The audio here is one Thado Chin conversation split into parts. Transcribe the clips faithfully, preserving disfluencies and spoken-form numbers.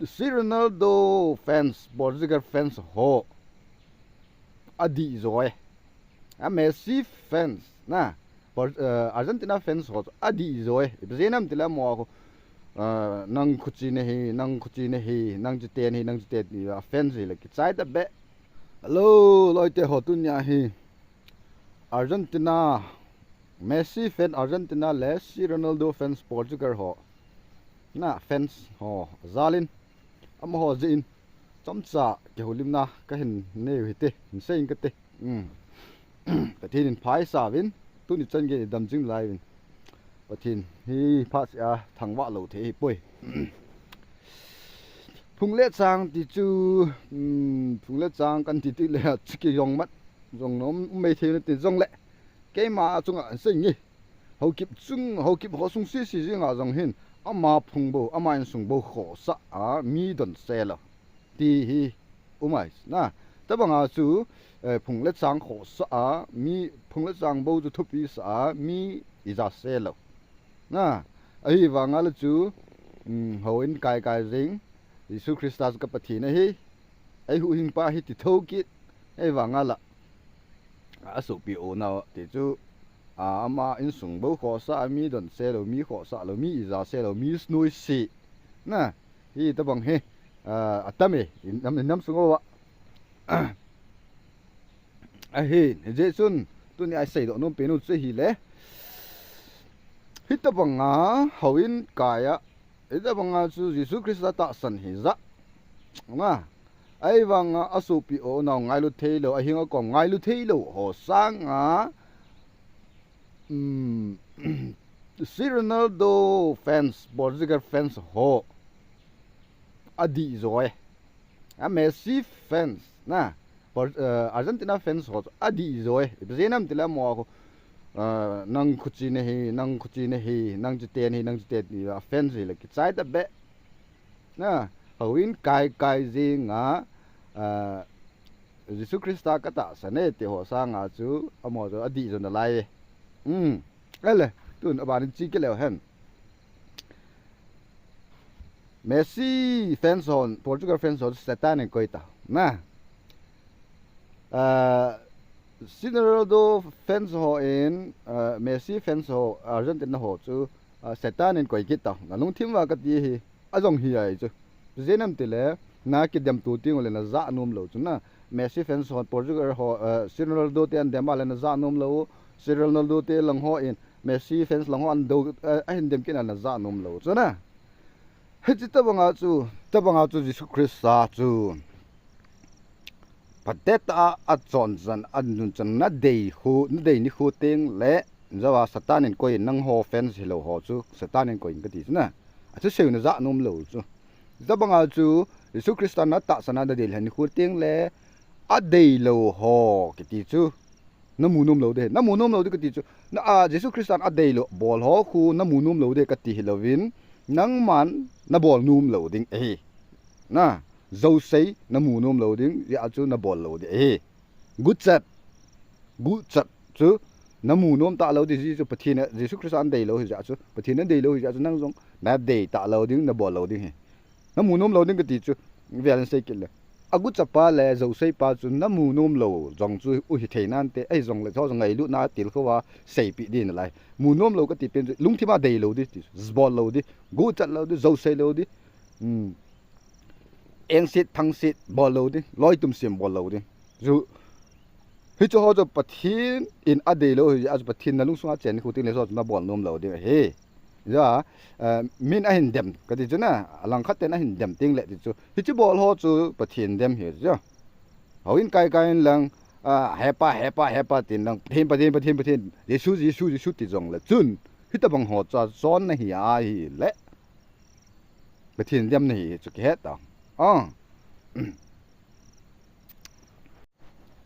Si Ronaldo fans, Portugal fans ho adih jo e. A Messi fans na, Por-, eh, Argentina fans ho adih jo e. Ipi jeh ham itile mo ko, eh, nang khuchi nahi, nang khuchi nahi, nang chiten hi, nang chiten hi, a fans hi le kichai ta be. Hello, loite ho, tunia hi Argentina, Messi fan Argentina le si Ronaldo fans Portugal ho. Na fans ho jalin, amaho jeh in chomcha kihoulimna kahin nei u hite, hin sei inge kate. Um. Pathen in phaisa uvin, tuni chan gei dam jing lai uvin. Pathen hi phatseh a thangvah lou thei ahipoi. Phung le chang ti chu, um, phung le chang kan ti ti le a chu kijong mat, jong nom um mai thei nate jongle. Keima a chunga sei inge. Haokip chung, Haokip ho sung sese jeng a jong hin, ama phung bou, ama insung bou khohsah a mi donse lou ti hi um ahi na. Tabang a chu, eh, phung le chang khohsah a mi, phung le chang bou chu thupi sah a mi ija se lou. Na, ahivang a le chu, um, houin kai kai jing, Jesu Christa chu ka Pathen ahi, ei huhhingpa ahi ti thou kit, ahivang a la, a sopi unau ti chu, a, ama insung bou khohsah a mi donse lou, mi khohsah lou, mi ija se lou, mi nuisat. Na, hitabang hi, a, atam e, in nam, in nam sung uva. Ahin, hijeh chun, tunia i seidoh nom pen u chu ahile. Hitabang a, houin kai a, hitabang a chu Jesu Christa tahsan hi ja. Na, ahivang a, a sopi unau ngailu thei lou, ahing a kom ngailu thei lou ho sang a, um, si Ronaldo fans, Portugal fans ho adih jo e. A Messi fans na, Por-, eh, Argentina fans ho adih jo e. Ipi jeh ham itile mo ko, eh, nang khuchi nahi, nang khuchi nahi, nang chiten hi, nang chiten hi, a fans hi le kichai ta be. Na, houin kai kai jeng a, eh, Jesu Christa ka tahsan e ti ho sang a chu, amaho chu adih jo nalai e. Um. Ele, tun aban in chi kit leu hen. Messi fans hon, Portugal fans hon Satan in koi ta. Na. Ah, si Ronaldo fans hon, ah, Messi fans ho, Argentina ho chu, ah, Satan in koi kit ta. Na lungthim uva kati hi, ajong hi ahi chu. Ipi jeh ham itile, na kidem tu teng ule na ja nom lou chu na. Messi fans hon, Portugal ho, ah, si Ronaldo te ahin dem a le na ja nom lou. Si Ronaldo te lang hon, Messi fans lang hon do, eh, ahin dem kit a na ja nom lou chu na. Hiche tabang a chu, tabang a chu Jesu Christa chu phatecha a, achon chan, anun chan, na dei khu, na dei nikho teng le, jou a Satan in koi in nangho fans hilou ho chu Satan in koi in kati chu na. Achu sei u na ja nom lou chu. Tabang a chu Jesu Christa na tahsan a na dei le nikho teng le, adei lou ho kiti chu. Na mu nom lou ding, na mu nom lou ding kati chu. Na, a, Jesu Christa in adei lou, bol ho khu na mu nom lou ding kati hilouvin, nangman na bol nom lou ding ahi. Na, jousei na mu nom lou ding, hijeh a chu na bol lou ding ahi. Guchat, guchat chu na mu nom talou ding, hijeh chu Pathen, Jesu Christa in adei lou hijeh chu, Pathen in adei lou hijeh chu nang jong na dei talou ding, na bol lou ding ahi. Na mu nom lou ding kati chu, vel in sei kit le. Aguchapa le jouseipa chu na mu nom lou jong chu u hithei nante, ahijongle chu jong ngailutna tilkhou a seipeh ding nalai. Mu nom lou kati pen chu, lungthim a dei lou ding ti, bol lou ding, guchat lou ding, jousei lou ding. Hmm. Engset, thangset, bol lou ding, loitum sem bol lou ding. Chu, hiche ho chu Pathen in adei lou hijeh a chu Pathen na lungsung a chen nikho teng le chu na bol nom lou ding ahi. Ja, eh, min ahin dem, kati chu na, alangkhat ten ahin dem teng le ti chu. Hiche bol ho chu Pathen dem ahi chu. Houin kai kai in lang, ah, hepa, hepa, hepa tin lang, Pathen, Pathen, Pathen, Pathen, Jesu, Jesu, Jesu ti jongle chun. Hitabang ho chu achon na hi ahile. Pathen dem na hi chu kihe ta. Ah.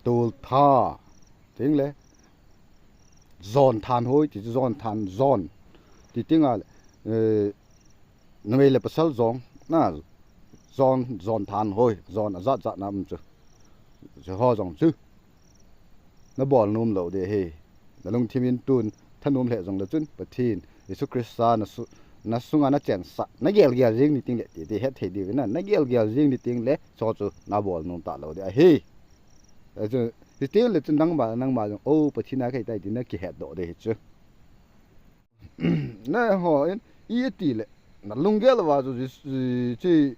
Toltha. Teng le. Jon thanhoi, ti chu jon than, jon. Ti teng a, eh, numei le pasal jong. Na, jon, jon thanhoi, jon ajat jat na um chu. Chu ho jong chu. Na bol nom lou ding ahi. Na lungthim in tun, thanom lheh jongle chun, Pathen, Jesu Christa na su-, na sunga na chensah, na gelgel jing ni ting le, ti, ti het thei diu na, na gelgel jing ni ting le, chu chu na bol nom talou ding ahi. Achu, ti ting le chu nangma, nangma jong, o, Pathen a kahi tai ti na kihet doh ding hi chu. Na ho in, i ti le, na lunggel uva chu, chi, chi,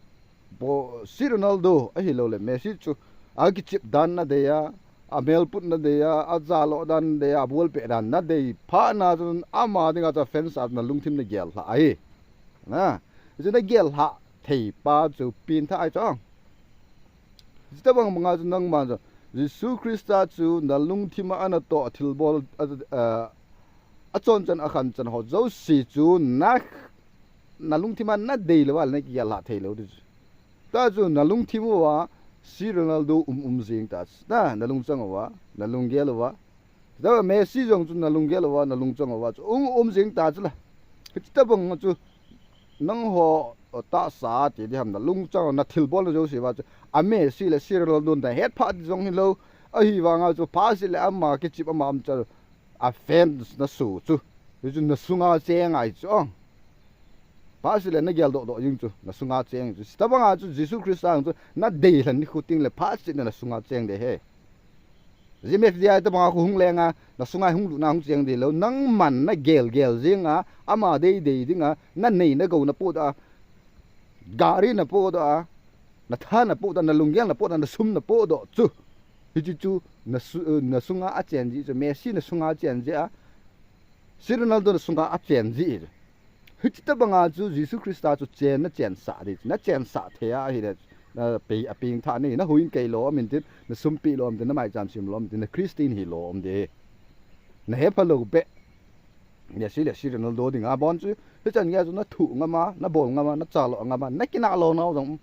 bo, C Ronaldo, ahilou le, Messi chu, a kichep dan na dei a, a mel put na dei a, a jalo dan na dei a, a ball pe dan na dei, phat na chun, ama dinga chu fans a na lungthim na gel lha ahi. Na, chu na gel lha thei pa chu, pin tha ai chu. Chuti bang banga chu nangma chu, Jesu Christa chu na lungthim a ana toh a thilbol, a, a, a chon chan a khan chan ho jouse chu na, na lungthim a na dei lou a le na kigel lha thei lou ding chu. Ta chu na lungthim uva C Ronaldo um um jing ta chu. Na, na lungchang uva, na lunggel uva. Ta Messi jong chu na lunggel uva, na lungchang uva chu um um jing ta chu la. Chuti bang chu nangho tahsa ti ding ham, na lungchang na thilbol na jouse uva chu. A Messi le C Ronaldo na het phat ding jong hilou. Ahivanga chu phat seh le ama kichep ama um chu a fans na su chu. Chu chu na sunga cheng ahi chu. Phat seh le na gel doh doh jing chu, na sunga cheng chu. Chuti banga chu Jesu Christa chu na dei lhan ni khu ting le phat seh na, na sunga cheng ding ahi. Jim F D I te banga khu hung leng a, na sunga hung lut na hung cheng ding lou. Nangman na gelgel jing a, ama dei dei ding a, na nei na gou na podoh a, gari na podoh a, na tha na podoh a, na lunggel na podoh a, na sum na podoh chu. Hichu chu na su-, na sunga a chen ji chu, Messi na sunga a chen ji a, C Ronaldo na sunga a chen ji. Hichu ti banga chu Jesu Christa chu chen na chensah ding, na chensah thei a ahile, na pe a peng tha nei, na huhhing kei lou um intin, na sum pe lou um tin, na maicham sem lou um tin, na Christian hi lou um ding. Na hepha lou beh. Messi le C Ronaldo dinga bon chu, hichan gei a chu na thu ngam a, na bol ngam a, na jalo ngam a, na kinah lou nau jong.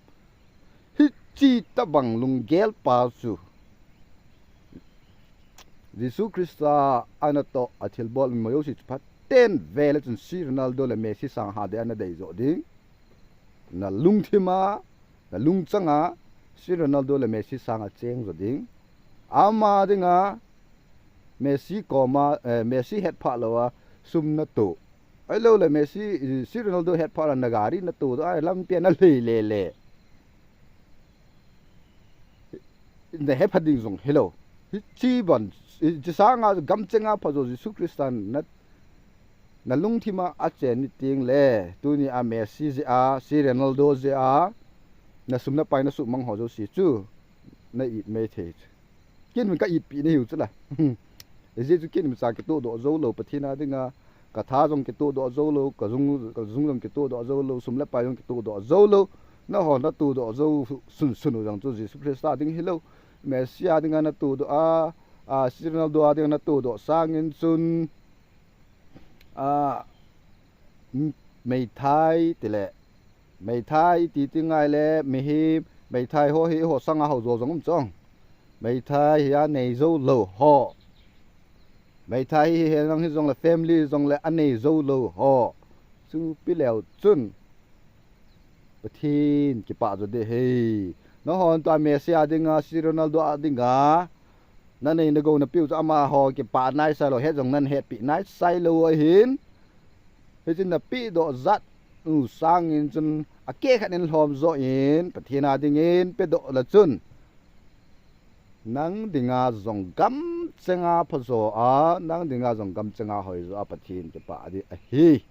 Hichi tabang lunggel pa chu Jesu Christa ana toh a thilbol mi jouse chu phaten ve le chun C Ronaldo le Messi sang ha ding ana dei jo ding. Na lungthim a, na lungchang a, C Ronaldo le Messi sang a cheng jo ding. Ama dinga Messi koma, eh, Messi hetphah lou a sum na toh. Ahilou le Messi, eh, C Ronaldo hetphah lou a na gari na toh, a lampi a na lhei le le. Na hepha ding jong hilou. Hichi bon, hichi sanga gamchenga phajo Jesu Christa na, na lungthim a achen ni teng le, tuni a Messi jeh a, C Ronaldo jeh a, na sum na pai na sumang ho jouse chu, na it mai thei. Ken min ka itpi nahiu chu la. Ajeh chu ken min cha kitoh doh jou lou, Pathen a dinga, ka tha jong kitoh doh jou lou, ka jung, ka jung jong kitoh doh jou lou, sum le pai jong kitoh doh jou lou. Nangho na toh doh jou sun sun u jong chu Jesu Christa ding hilou. Messi a dinga na toh doh a, a, C Ronaldo a dinga na toh doh sangin chun, a, m-, meithai tile, meithai ti ti ngai le, mihem, meithai ho hi ho sanga ho jo jong um chong. Meithai hi anei jou lou ho. Meithai hi, hi nang hi jong le family jong le anei jou lou ho. Chuti leu chun Pathen kipah jo ding ahi. Nangho tua Messi a dinga, C Ronaldo a dinga, na nei na gou na piu chu amaho kipah nai sai lou, het jong nan hetpi nai sai lou ahin. Hichun na pe doh jat u sangin chun a keh khat in lhom jo in, Pathen a dingin pe doh le chun, nang dinga jong gamchenga phajo a, nang dinga jong gamchenga hoijo a Pathen kipah ding ahi.